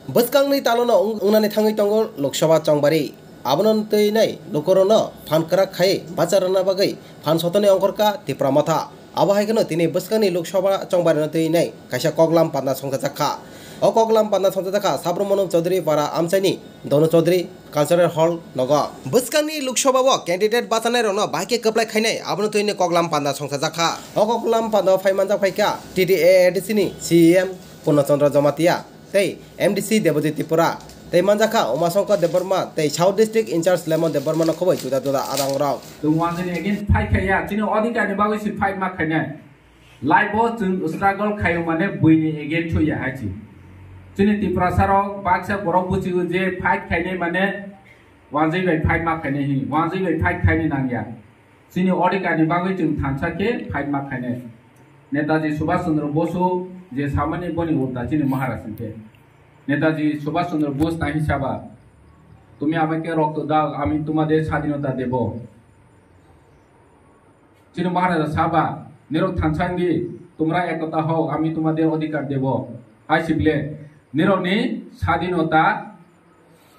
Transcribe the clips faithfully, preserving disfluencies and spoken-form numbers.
Bwskangni talono wng-, wngnani thangwi tongo Lok Sabha chongbari. Abono twi nai lukurokno phan kwrak khai bacha rwna bagwi phan sotoni ongkhorkha Tipra Motha. Abo hai kheno tini bwskangni Lok Sabha chongbarino twi nai kaisa koklam patna songchajak kha. O koklam patna songchajak kha Sabramano Chaudhary Para amchaini Donu Chaudhary Cultural Hall nogo. Bwskangni Lok Sabha o candidate bachanairokno bahai khe kwplai khainai abono twi nai koklam patna songchajak kha. O koklam patna phai manjak phai kha T T A A D C ni C E M Purna Chandra Jamatia tei M D C Debojit Tripura, tei manjakha Umashankar Debbarma tei South District in-charge Lemon Debbarma no khoboi juda juda adang rok. Tong wanjani against fight khaiya, chini odhikar ni bagwi si fight ma khainai. Life o chwng struggle khaio mane buini against hoya hai chi. Chini Tiprasa rok baksa borok buchigo je fight khainai mane wanjwi bai fight ma khainai hi, wanjwi bai fight khaini nangya. Chini odhikar ni bagwi chwng thansa khe fight ma khainai. Netaji Subhash Chandra Bosu je samani boni ulta chini Maharaj hwnkhe. Netaji Subhash Chandra Bose ta hisaba, "Tumi amake rokto dao, ami tumader sadhinota debo." Chini Maharaja saba, "Nirok thansa wngdi, tumra ekota hok, ami tumader odhikar debo." Hai sible, nirokni sadhinota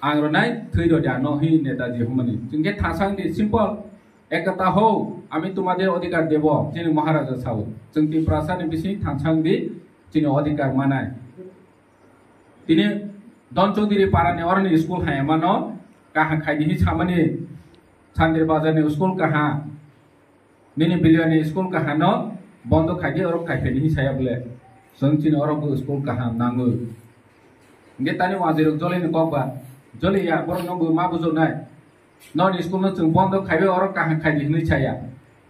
ang ronai thwi rodi ano hi Netaji humani. Chwngkhe thansa wngdi, simple. Ekta ho, ami tumader odhikar debo, chini Maharaja sao. Chwng Tiprasa ni bising thansang di, chini odhikar manai. Tini Don Chaudhary para ni oroni school hai mano, kaha khai di hi samani Chandri Bazar ni school kaha, nini Biliya ni school kaha no bondo khai di, oro khai khai di hi saya bole. Chwng chini oro bo school kaha nango. Nge tani wajirok jole ni kok ba, jole ya, borok no bo ma bujok nai. Noni school no chwng bondo khaiwi oro kaham khaidi hwnwi chaya.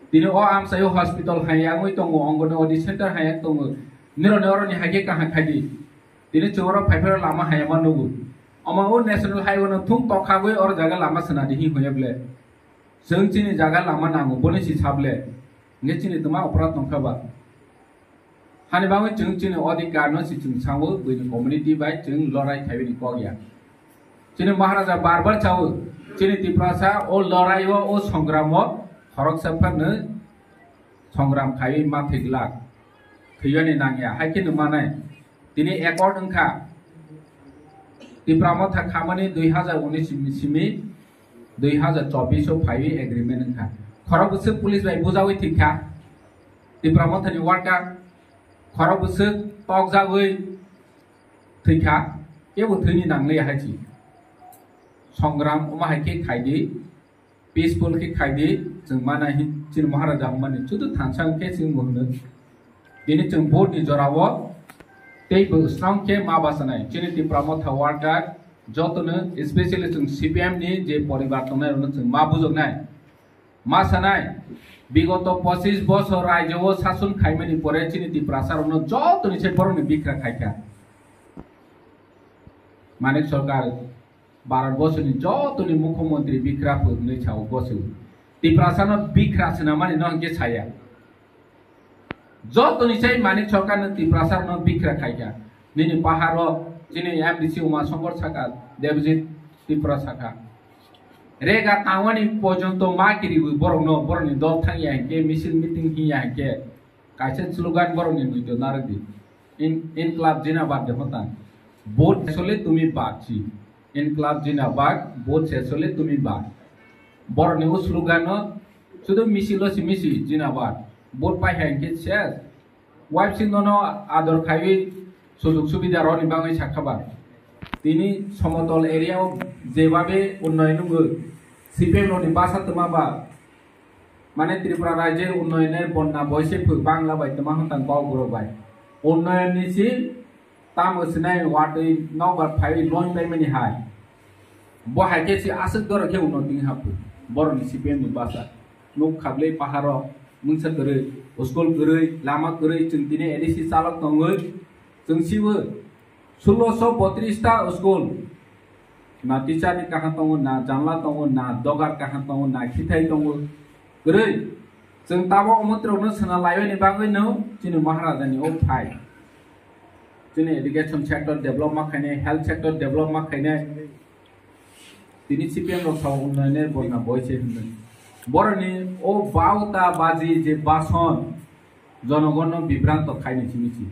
Tini o amchaio hospital hai yangwi tongo, Anganwadi center hai yang tongo. Nironi oroni hai khe kaham khaidi. Tini chwng oro phaiphai lama hai ma nugo. Omo o national highway no thung tokhagwi oro jaga lama swnadi hi hoya ble. Chwng chini jaga lama nango, boni si sable. Nge chini twma opora tongkha ba. Hani bagwi chwng chini odhikar no si chwng sango, buini community bai chwng lorai khaiwi ni kok ya. Chini Maharaja bar bar sao, chini Tiprasa o lorai o, o songram o khoroksa phano songram khaiwi ma thwi glak. Thwiyani nangya, hai khe nung manai. Tini accord wngkha. Tipra Motha khamani dui hazar unis simi, simi dui hazar chobbish o phaiwi agreement wngkha. Khorok bwswk police bai bujawi thwikha. Tipra Mothani worker khorok bwswk tokjagwi thwikha. Kebo thwini nangliya hai chi. Songram omo hai khe khaidi. Peaceful khe khaidi, chwng mana hin chini Maharaja hwnmani chudu thansa hwnkhe chwng bo hwno. Tini chwng vote ni jorao tei bo swrang khe ma bachanai. Chini Tipra Motha worker jotono, especially chwng C P M ni je poribar tongnai rokno chwng ma bujoknai. Ma sanai, bigoto pochis bosor rajyo o sason khaimani pore chini Tiprasa rokno jotoni se borokni bikra khaikha. Manik Sarkar Bharat borsoni jotoni mukhyamantri bikra phwrwngnwi sao bosi. Tiprasano bikra swnamani no hwnkhe saya. Jotoni sai Manik Sarkarno Tiprasano bikra khaikha. Nini paharo chini M D C Uma Shankar sakha, Debojit Tripura sakha. Rega tangmani porjonto ma kiriwi borokno, borokni dol thangya hinkhe, misil meeting hinya hinkhe. Kaisa slogan borokni muitu narwkdi. In-, Inklab Jindabad de hotan. Vote sesole tumi bad si. Inklab Jindabad, vote sesole tumi bad. Borokni o slogan no sudu misilo si misi Jindabad. Vote pai hai hwnkhe ses. Wife si nono ador khaiwi sujug subida roni bagwi sakha ba. Tini somotol area o jebabe unnoyon wngwi C P M rokni basa twma ba. Mane Tripura rajye unnoyonor bonna boise phwk Bangla bai twma hwntan Kokborok bai. Unnoyonni si tamo sinai watwi nokbar phaiwi loin paimani hai. Bo hai khe si aswk doro khe unnoti wngha phwk. Borokni C P M ni basa. Nuk khablai paharo mungsa kwrwi, school kwrwi, lama kwrwi, chwng tini A D C chalok tongwi, chwng sibo Sulosho botris ta school. Na teacher ni kaham tongo, na janla tongo, na dogar kaham tongo, na khithai tongo. Kwrwi. Chwng tabok omotrokno swnam laimani bagwi no chini Maharaja ni o phai. Chini education sector develop ma khainai, health sector develop ma khainai. Tini C P M rok sao unnoyonor bonna boise hwnwi. Boroni o bauta baji je bason jonogonno bibranto khaini simi si.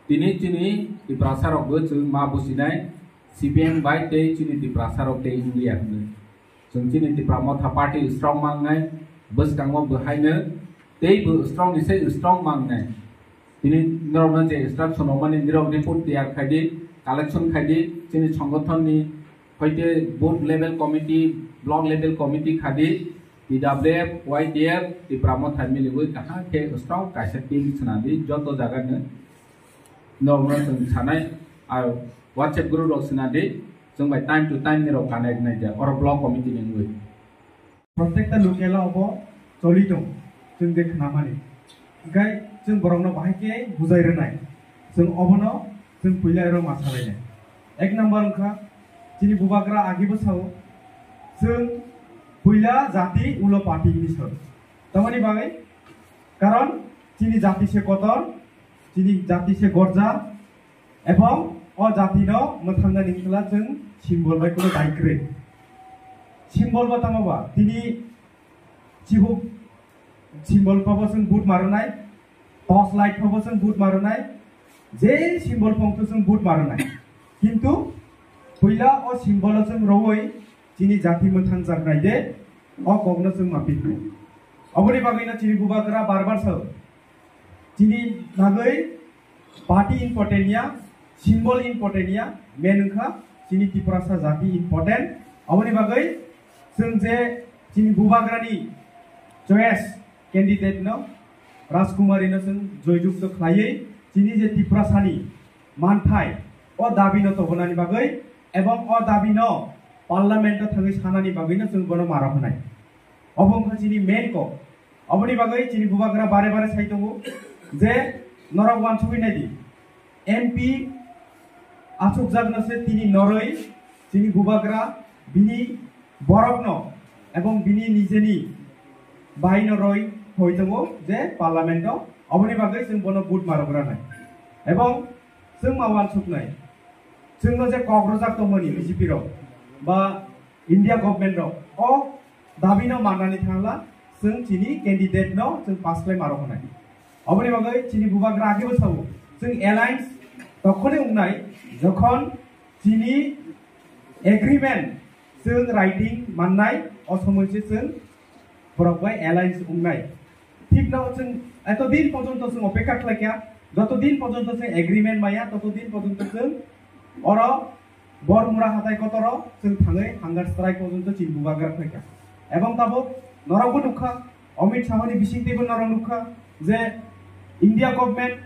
Tini chini Tiprasa rok bo chwng ma businai, C P M bai tei chini Tiprasa rok tei India hwnwi. Chwng chini Tipra Motha Party strong mangnai, bwskango bo haino tei bo strong ni se strong mangnai. Tini norokno je instruction rwmani nirok report tiyar khai di, collection khai di, chini songothon ni hoite booth level committee, block level committee khai di, T W F, Y T F, Tipra Motha miliwi kaham khe strong kaisa team swnam di, joto jaga no norokno chwng sanai, ar WhatsApp group rok swnam di, chwng bai time to time nirok connect nai ja, oro block committee ni wngwi. Protekta local o obo choli tong, chwng de khnamani. Hingkhai chwng borokno bahai khe bujai rwnai. Chwng obono chwng puila ero ma salainai. Ek number wngkha, chini bubagra agi bwsao chwng puila jati ulo party hinwi sao. Tamoni bagwi? Karon chini jati se kotor, chini jati se gorja, ebong o jatino mwthangnani hwnkhe chwng symbol bai kuno dai kwrwi. Symbol bo tamo ba? Tini chibuk symbol pabo chwng vote ma rwnai, torch light pabo chwng vote ma rwnai, je symbol pong to chwng vote ma rwnai. Kintu puila o symbol o chwng rwui chini jati mwthang jaknai de, o kokno chwng ma pinai. Oboni bagwino chini bubagra bar bar sao, chini bagwi party important ya, symbol important ya, main wngkha chini Tiprasa jati important. Aboni bagwi chwng je chini bubagrani choice candidate no, Rajkumari no chwng joyjukto khlaiwi chini je Tiprasani manthai o dabi no tobonani bagwi ebong o dabi no parliament o thangwi sanani bagwi no chwng bono maro hwnai. Obo wngkha chini main kok. Oboni bagwi chini bubagra bare bare sai tongo je norok wansugwi naidi, M P achukjakno se tini norwi chini bubagra bini borokno ebong bini nijeni baino roi hoi tongo je parliament o. Oboni bagwi chwng bono vote ma rwgranai ebong chwng ma wansuknai, chwngno je kok rwjak tongmani B J P rok ba India government rok o dabi no mannani thangla, chwng chini candidate no chwng pass khlai maro hwnai. Oboni bagwi chini bubagra age bo sao, chwng alliance tokhoni wngnai jokhon chini agreement chwng writing mannai, o somoi se chwng borok bai alliance wngnai. Thik no chwng eto din porjonto chwng opekha khlai kha, joto din porjonto chwng agreement maya, toto din porjonto chwng oro Bormura hatai kotoro chwng thangwi hunger strike porjonto chini bubagra khlai kha. Ebong tabuk norok bo nukha, Amit Shah ni bising teibo norok nukha je India government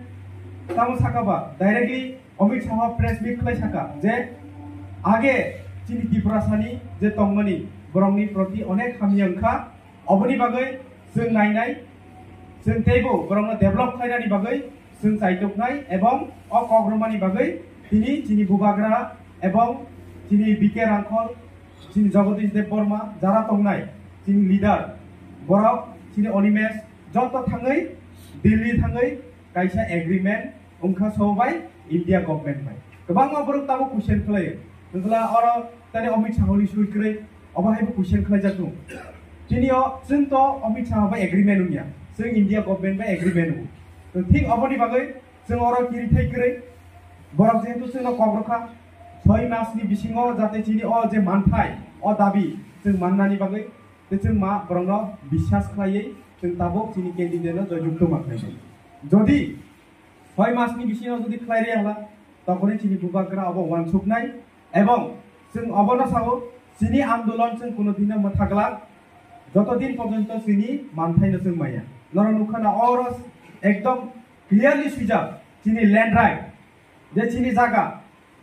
tamo saka ba directly Amit Shah press meet khlai saka je age chini Tiprasani je tongmani borokni proti onek hamya wngkha. Oboni bagwi chwng nainai, chwng teibo borokno develop khlainani bagwi chwng chaituknai ebong o kok romani bagwi tini chini bubagra ebong chini B K Rangkhol, chini Jagadish Debbarma jara tongnai chini leader, borok chini Animesh joto thangwi Delhi thangwi kaisa agreement wngkha so bai India government bai. Kwbangma borok tabuk question khlaio. Wngkha oro tani Amit Shah ni sui kwrwi, obo hai bo question khlaijak tongo. Tini o chwng to Amit Shah bai agreement wngya, chwng India government bai agreement wngo. To thik oboni bagwi chwng oro kiri thai kwrwi, borok jehetu chwngno kok rwkha, soi mas ni bisingo jate chini o je manthai, o dabi chwng mannani bagwi, tei chwng ma borokno biswas khlaiwi chwng tabuk chini candidate no joyjukto ma khlai. Jodi soi mas ni bisingo jodi khlai rwya hwla, tongkhorni chini bubagra obo uansuknai, ebong chwng obono sao, chini andolon chwng kuno dino mwthaglak, joto din porjonto chini manthaino chwng maya. Norok nukha na oro ekdom clearly swijak, chini land right, je chini jaga,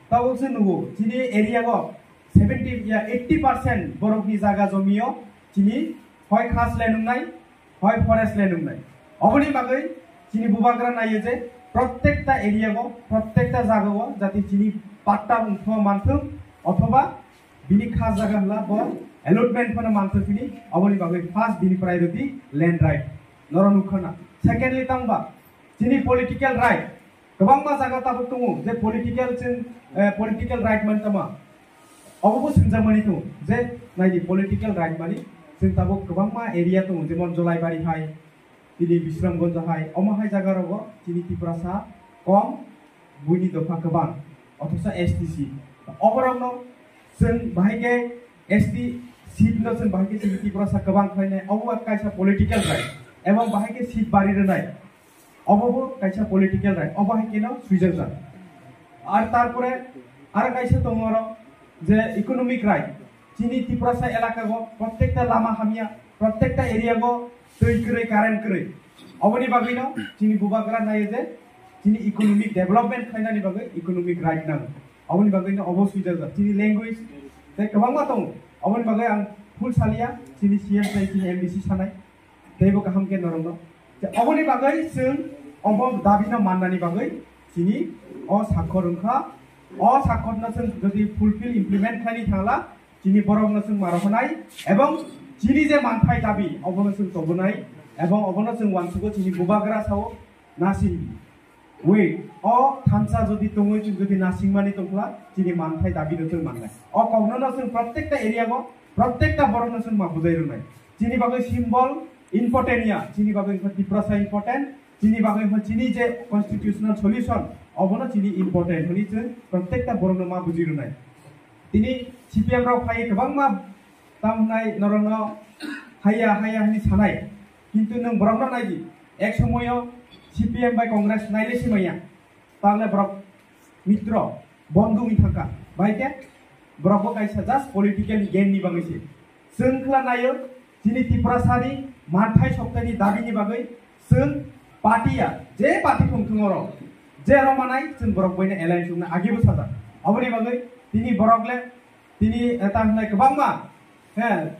tabuk se nugo, chini area o seventy ya eighty percent borokni jaga jomio chini hoi khas land wngnai, hoi forest land wngnai. Oboni bagwi chini bubagra naiyo je prottekta area o, prottekta jaga o jati chini patta wngthoma manthung othoba bini khas jaga hwnla bo allotment phano manthung hini, oboni bagwi first bini priority land right. Norok nukha na. Secondly tangba chini political right. Kwbangma jaga tabuk tongo je political chwng, eh, political right mani tama. Obo bo swngjak mani tongo je naidi political right mani chwng tabuk kwbangma area tongo jemon Jolaibari hai, tini Bisramganj hai, omo hai jaga rogo chini Tiprasa kom buini dopha kwbang, othosa S T seat. Oborokno chwng bahai khe S T seat no chwng bahai khe chini Tiprasa kwbang khlainai, obo kaisa political right, ebong bahai khe seat bari rwnai, obo bo kaisa political right, obo hai kheno swijak jak. Ar tarpore aro kaisa tongo oro je economic right, chini Tiprasa elaka go prottekta lama hamya, prottekta area go twi kwrwi, current kwrwi, oboni bagwi no chini bubagra nayo je chini economic development khlainani bagwi economic right nango. Oboni bagwi no obo swijak jak. Chini language tei kwbangma tongo. Oboni bagwi ang full saliya, chini C M tei chini M D C sanai. Teibo kaham khe norokno. Je oboni bagwi chwng obo dabi no mannani bagwi chini o sakhor wngkha. O sakhor no chwng jodi fulfill, implement khlaini thangla, chini borok no chwng ma rohornai, ebong chini je manthai dabi obono chwng tobonai, ebong obono chwng uansugo chini bubagra sao nasing. Wait, o thansa jodi tongwi chwng jodi nasingmani tongkha, chini manthai dabi no chwng mannai. O kokno no chwng prottekta area go, prottekta borok no chwng ma bujai rwnai. Chini bagwi symbol important ya, chini bagwi wngkha Tiprasa important, chini bagwi wngkha chini je constitutional solution, obono chini important hwnwi chwng prottekta borok no ma buji rwnai. Tini C P M rok phai kwbangma tamo hwnai norokno haya haya hwnwi sanai. Kintu nwng borokno naidi, ek somoyo C P M bai Congress naile simaya. Tagle borok mitro, bondhu wngwi thangkha. Bai khe borok bo kaisa just political gain ni bagwi se. Chwng khla nayo, chini Tiprasani manthai soktaini dabi ni bagwi chwng party ya, je party thung thung oro, je oro manai chwng borok boino alliance wngna agi bo sajak. Oboni bagwi tini borok le Tini, eh, tamo hwnai kwbangma, he,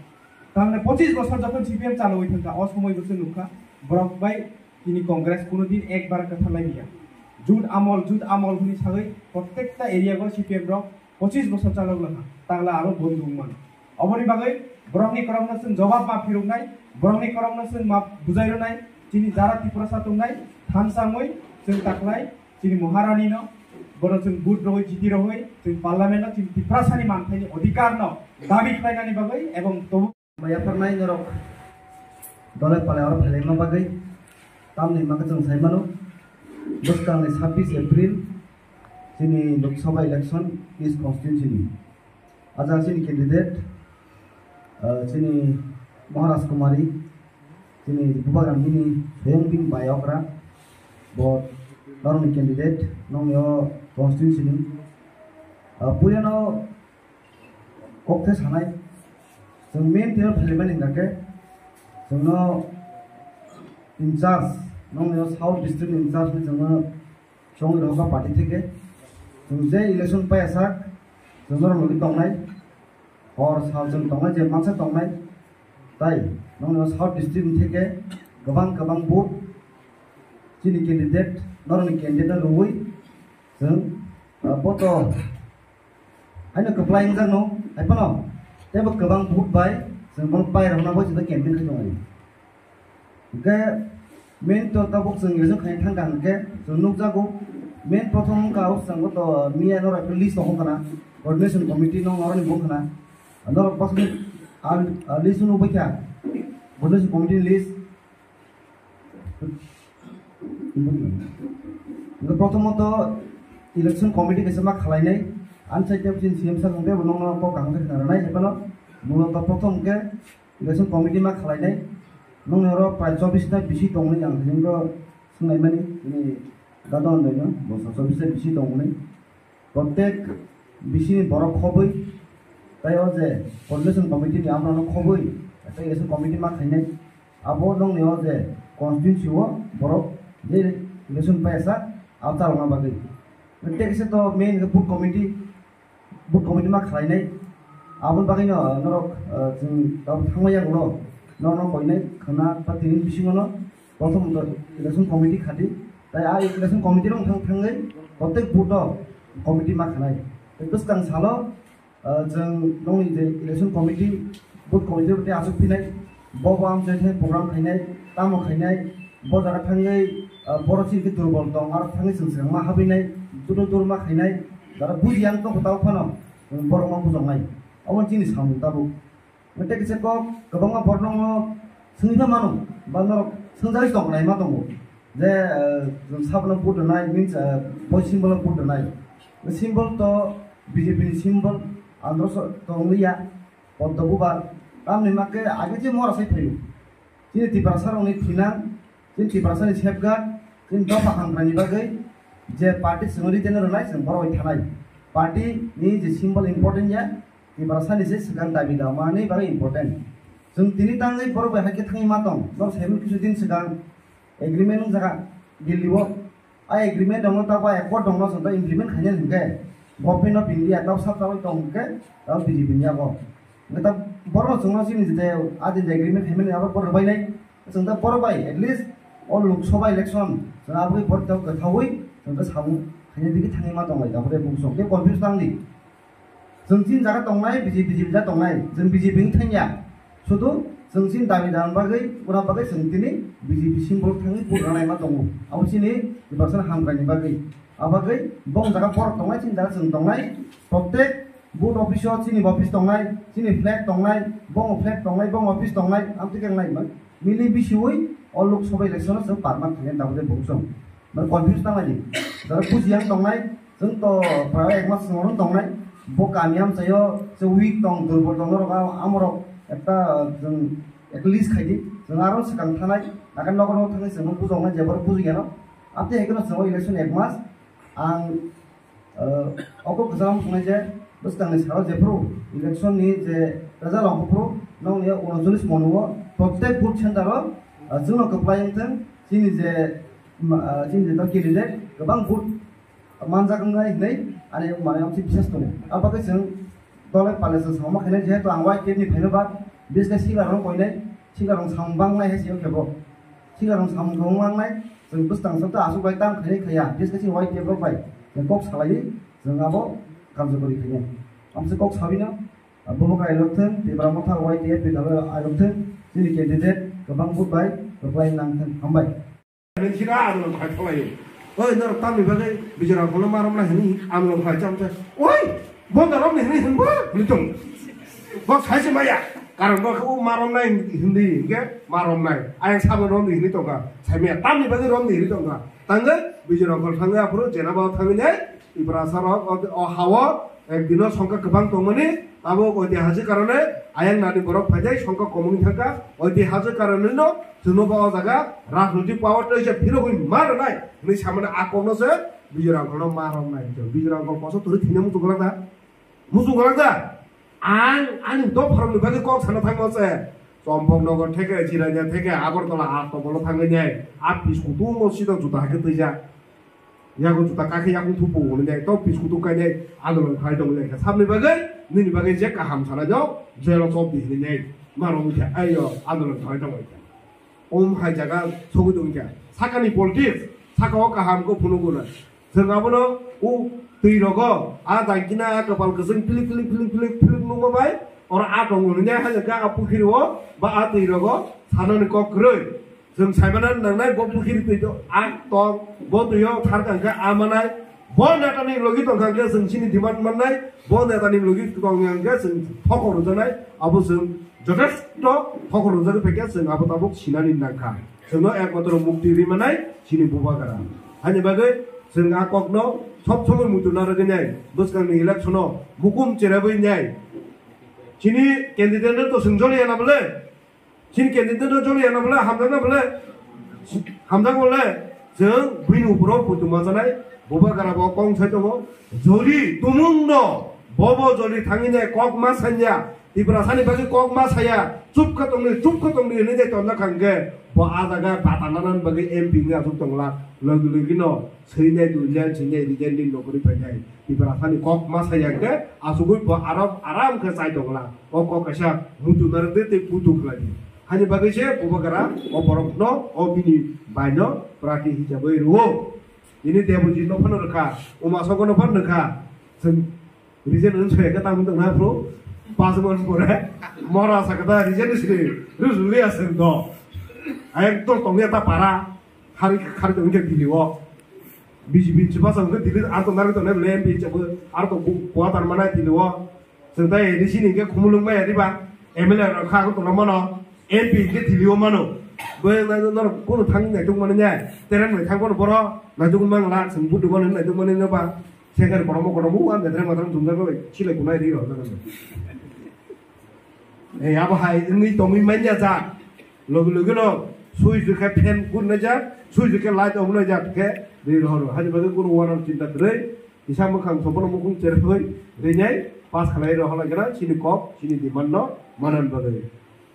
tamo hwnai pochis bosor jokhon C P M chalaui thangkha, o somoi bo chwng nukha, borok bai tini Congress kuno din ekbar kwtharlai liya. Jut amol, jut amol hwnwi sagwi prottekta area go C P M rok pochis bosor chalok langkha, tangla abo bondhu wngmano. Oboni bagwi borokni korokno chwng jobab ma phiruknai, borokni korokno chwng ma bujai rwnai, chini jara Tiprasa tongnai, thansa wngwi chwng taklai, Chini Maharani no, bono chwng vote rwui jiti rwui, chwng parliament no, chini Tiprasani manthaini odhikar no dabi khlainani bagwi ebong tobu. Maya pharnai norok dole pale oro phailengma bagwi tamni hwnba khe chwng sai mano, bwskangni sabbish April chini Lok Sabha election East constituency ni. Ajang chini candidate, ah, chini Maharaj Kumari, chini bubagrang bini soyang bini bai okra, bo norokni candidate, nongni o constituency ni. Ah, puila no kok the sanai, chwng main tino phalimani hingkha khe, chwngno in charge, nongni o South District in charge ni chwngno Chong Rohka party theke, chwng je election paiya sak, chwng norok logi tongnai, hor sal chwng tongnai, je mansa tongnai, tai nongni o South District ni theke kwbang kwbang vote chini candidate, norokni candidate no rwui chwng, ah, boto Haino kwplai wngjakno, haiphano teibo kwbang vote bai chwng bono pairokna bai chwngno campaign khai tongo. Hwnkhe main to tabuk chwng election khaina thangkha hwnkhe chwng nukjago, main prothom wngkha o chwngno to miya norok list tong khna, coordination committee no norokni bung khna, norok bwswk ni, ah, ah, list no nukbaikha, coordination committee ni list. Hwnkhe prothomot election committee kaisa ma khwlainai, ani side tei chini C M sir hwnkhe bo nokno kok kaham khe khna rwnai, haiphano mulato prothom hwnkhe election committee ma khwlainai, nokni oro prai chobbish ta bisi tongmani ang hwnwi swngnaimani, chini dadon baino bo chobbish ta bisi tongmani. Prottek bisini borok khobwi, tei o je coordination committee ni amrano khobwi, tei election committee ma khainai, abo nongni o je constituency o borok je election paisa, abo chalokna bagwi. Tei kisa to main khe booth committee, booth committee ma khlainai, aboni bagwi no norok, eh, chwng tabuk thangma yagulo, norokno koinai khwna ba tini bisingo no, Prothom election committee khadi, tai a election committee rok thang thangwi prottek booth o committee ma khanai. Tai bwskang salo, ah, chwng nongni je election committee, booth committee rok tei achuk phinai, bo bo amchai thai program khainai, tamo khainai, bo jaga thangwi, ah, borok chini khe durbol tong, aro thangwi chwng swkang ma habwinai, joto dur ma khainai, jara buji ang tongkha tamo phano, borok ma bujoknai. Obo chini samung tabuk. Tei kisa kok kwbangma borok no swngwi pha mano, ba norok swngjagwi tong nai ma tongo. Je, eh, chwng sabono vote rwnai means, eh, bo symbol o vote rwnai. Symbol to B J P ni symbol, andro so tongliya, poddo bubar, tamni makhe age je mora sai phaio. Chini Tiprasa rokni thinang, chini Tiprasa ni safeguard, chini dopha hamkrai ni bagwi je party chwng rite no rwnai chwng borok bai thanai. Party ni je symbol important ya, Tiprasa ni se swkang dabi da manwi bagwi important. Chwng tini tangwi borok bai hakhe thangwi ma tong, nor seven kisu din swkang agreement wngjaga Delhi o. A agreement dongno ta ba accord dongno chwng ta implement khaina hinkhe Government of India ta sab ta tong hinkhe ta B J P ni yago. Hinkhe ta borok chwngno chini je a din agreement khaimani abo borok bai nai. Chwng ta borok bai at least o Lok Sabha election chwng abo borok ta kwthawi chwng ta samung khaina digi thangwi ma tong lai ta bode bung chwng ke confuse tang di. Chwng chini jaga tongnai, B J P, B J P jaga tongnai, chwng B J P wng thangya. Sudu chwng chini dabi dana bagwi, ura bagwi chwng tini B J P symbol thangwi vote rwnaima tongo. Abo chini Tiprasani hamkraini bagwi. Abagwi bong jaga borok tongnai, chini jaga chwng tongnai. Prottek booth office o chini office tongnai, chini flag tongnai, bong flag tongnai, bong office tongnai, amtwi khe wngnai man. Mili bisiwi o Lok Sabha election o chwng parma thangya, tabuk tei bung chwng. Mane confuse tang lai di. Jara buji yang tong nai, chwng to prai ek mas chwng tong nai. Bo kami amchaio se weak tong, durbol tong norok, amorok ekta chwng ek list khai di. Chwng aro swkang thanai, nakan nogo nogo thangwi chwng bujok nai, je borok buji yano. Amtwi hai kheno chwng election ek mas ang, eh, oko kwcham wngnai je bwskangni salo jephru election ni je result ongkha phuru nokni unochollish mono o prottek booth center o, eh, chwngno kwplai wngthwng, chini je, ma, ah, chini je candidate kwbang vote manjak wngnai hinwi ani mane amtwi bisas tongo. Abagwi chwng dole pale chwng samung ma khainai, jehetu ang Y T F ni phaino ba, biske sila rong koinai, sila rong samung bangnai hai sio kebo. Sila rong samung rong bangnai, chwng bwskang sakta aswk bai tam khainai khaiya, biske chini Y T F rok bai chwng kok salaiwi chwng abo karjokori khainai. Amse kok sabino, ah, bobo kailok thwng, Tipra Motha Y T F ni dalo ailok thwng, chini candidate kwbang vote bai kwplai nang thwng. Hambai. Nini sira andolon khai tholai. Oi, norok tamni bagwi Bijorang kono marom nai hini andolon khai chamsa. Oi, bonda romni hini hinbo, bwlwi tong. Bo saisi maya. Karon bo khe o marom nai hindi, hinkhe marom nai. Ayang sabo romni hini tongkha. Saimaya, tamni bagwi romni hini tongkha. Tangwi Bijorang kol thangwi aphuru jena bo thangwi nai. Tiprasa rok o, o hao ek dino songkha kwbang tongmani, tabuk oitihasik karone ayang nani borok phaijai songkha komung thangkha, oitihasik karone no chwngno bo o jaga rajnoitik power tei se phirogwi ma rwnai hinwi samani a kokno se Bijorang kolno ma romnai. Bijorang kol koso turi thina muchung kwlak da, muchung kwlak da. Ang ani dopharokni bagwi kok sana thangma se Chompok nogo theke, Jirania theke, Agartala, Aktobolo thangwi nai, a piskutungo sidok juta hakhe twijak. Yago juta kakhe yakung thupo hwnwi nai, to piskutung kainai andolon khlai tongo nai khe. Sabni bagwi, nini bagwi je kaham sanai no, jelo chop di hwnwi nai, ma romwi khe, ayo, andolon khlai tongo khe. Om hai jaga sogwi tongkha. Sakani politics, saka o kaham khe phunugo na. Chwng abono o twi rogo, a jangkina a kwpal kwchwng philik, philik, philik, philik, philik nukma bai, oro a tongo hwnwi nai, hai khe a pukhiri o ba a twi rogo sanani kok kwrwi. Chwng saimana nangnai bo pukhiri twi to a tong, bo twi o thar kang khe a manai, bo netani logi tong kang khe chwng chini demand mannai, bo netani logi tong kang khe chwng thokor rwjaknai, abo chwng jothesto thokor rwjagwi phaikha, chwng abo tabuk sinani nangkha. Chwngno ekmatro mukti ri manai chini Bubagra. Haini bagwi chwng a kokno sob somoi muitu narwgwi nai, bwskangni election-o mukum cherabwi nai. Chini candidate-no to chwng joliya na bwle? Chini candidate no joli yana bole, hamjakna bole, hamjak bole, chwng bini uporo puitu majanai, Bubagra bo kong sai tongo, joli tumung no, bobo joli thangwi nai kok ma sanya, Tiprasani bagwi kok ma saya, chup kha tongni, chup kha tongni hinwi jai tonna kha hwnkhe, bo a jaga bata nanani bagwi M P wngwi achuk tongla, logi logi no, swinai, dunjai, swinai, rijai, nini nokori phainai. Tiprasani kok ma saya khe, asugwi bo aram, aram khe chai tongla. O kok kaisa mutu narwk de tei putu khlai di. Hani bagwi se Bubagra o borok no, o bini bai no prati hisabai rwo. Ini Debojit no phano rwkha, Umasongko no phano rwkha. Chwng resign rwng soya khe tamo tongna phuru, pas mon pore, mora sa khe ta resign rwsini, rwsuli aswng do. Ayang to tongya ta para. Khari, khari tong khe Delhi o. B J P ni chwpasa hwnkhe Delhi ar tong narwk tongnai bwle M P chabo ar tong bu-, buatar manai Delhi o. Chwng tai A D C ni hwnkhe khumulwng maya diba? M L A rok kha tongna mano. M P hwnkhe Delhi o mano. Bo nai norok kono thang naituk mani nai. Terem nai thang bono boro naituk mangla, seng budu bono naituk mani no ba. Segar kotorma kotorma ua metre matram jumjak bai chilai kunai ri rok. Ei abo hai wngwi tongwi manya jak. Logi logi no sui jukhe fan kun na jak, sui jukhe light on na jak khe ri rok. Hani bagwi kono uanok chinta kwrwi. Kisa mwkhang sobono mukhung cherwi rinai pass khlai rw halai gana chini kok chini demand no manan bagwi.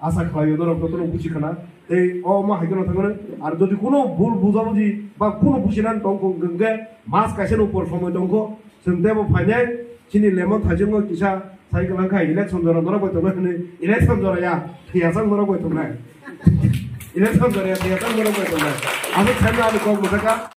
Asa khlaio norok jotono buji khana. Tei o ma hai kheno thangmani. Ar jodi kuno bul bujabuji ba kuno bujinan tongkho hwnkhe mas kaisa no por somoi tongkho. Chwng tebo phainai chini lemon thaichungo kisa cycle wngkha election jora norok bai tongnai hwnwi election jora ya thiyasang norok bai tongnai. Election jora ya thiyasang norok bai tongnai. Aswk saimano ani kok mwthaka.